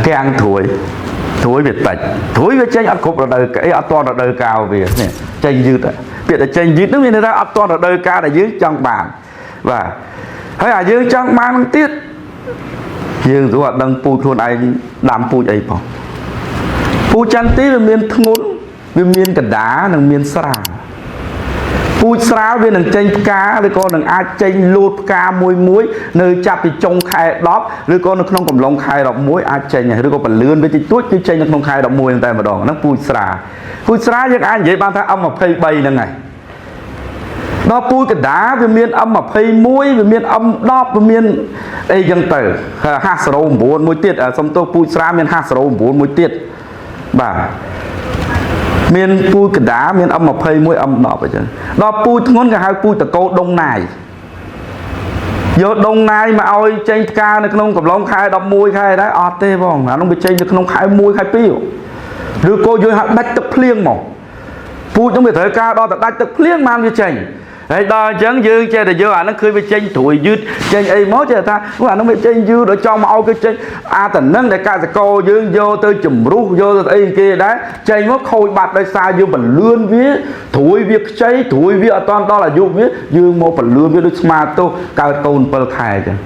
កាំងត្រួយត្រួយវាតិចត្រួយវាចេញអត់គ្រប់រដូវអីអត់ទាន់រដូវកាលវានេះចេញយឺតពាក្យតែចេញយឺតហ្នឹងមានន័យថាអត់ទាន់រដូវកាលដែលយើងចង់បានបាទហើយអាយើងចង់បានហ្នឹងទៀតយើងទោះអត់ដឹងពូជខ្លួនឯងដាំពូជអីផងពូជចន្ទីវាមានធ្ងន់វាមានកដានិងមានស្រាលពូជស្រាលវានឹងចេញផ្កាឬក៏នឹងអាចចេញលូតផ្កាមួយមួយនៅចាប់ពីចុងខែ10ឬក៏នៅក្នុងកំឡុងខែ11អាចចេញហើយឬក៏ពលឿនវាតិចតួចគឺចេញនៅក្នុងខែ11ហ្នឹងតែម្ដងហ្នឹងពូជស្រាលពូជស្រាលយើងអាចនិយាយបានថា M23 ហ្នឹងហើយដល់ពូជកដាវាមាន M21 វាមាន M10 វាមានអីចឹងទៅ509មួយទៀតសុំទោសពូជស្រាលមាន509មួយទៀតបាទមានពូជកដាមាន M21 M10 អញ្ចឹងដល់ពូជធ្ងន់គេហៅពូជតកោដងណាយយកដងណាយមកឲ្យចេញផ្កានៅក្នុងកំឡុងខែ11ខែដែរអត់ទេបងអានោះវាចេញនៅក្នុងខែ1ខែ2ឬក៏យើងហៅដាច់ទឹកភ្លៀងមកពូជនោះវាត្រូវការដល់តែដាច់ទឹកភ្លៀងបានវាចេញហើយដល់អញ្ចឹងយើងចេះតែយកអាហ្នឹងឃើញវាចេញត្រួយយឺតចេញអីមកចេះថាអាហ្នឹងវាចេញយឺតដល់ចង់មកឲ្យគេចេញអាតំណឹងដែលកសិករយើងយកទៅជំរុះយកទៅអីគេដែរចេញមកខូចបាត់ដោយសារយើងពលឿនវាត្រួយវាខ្ចីត្រួយវាអត់តាន់ដល់អាយុវាយើងមកពលឿនវាដូចស្មាទោសកើតកូន7ខែអញ្ចឹង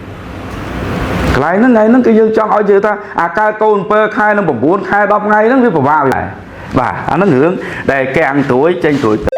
កន្លែងហ្នឹងថ្ងៃហ្នឹងគឺយើងចង់ឲ្យជឿថាអាកើតកូន7ខែនិង9ខែ10ថ្ងៃហ្នឹងវាពិបាកវាបាទអាហ្នឹងរឿងដែលកាំងត្រួយចេញត្រួយ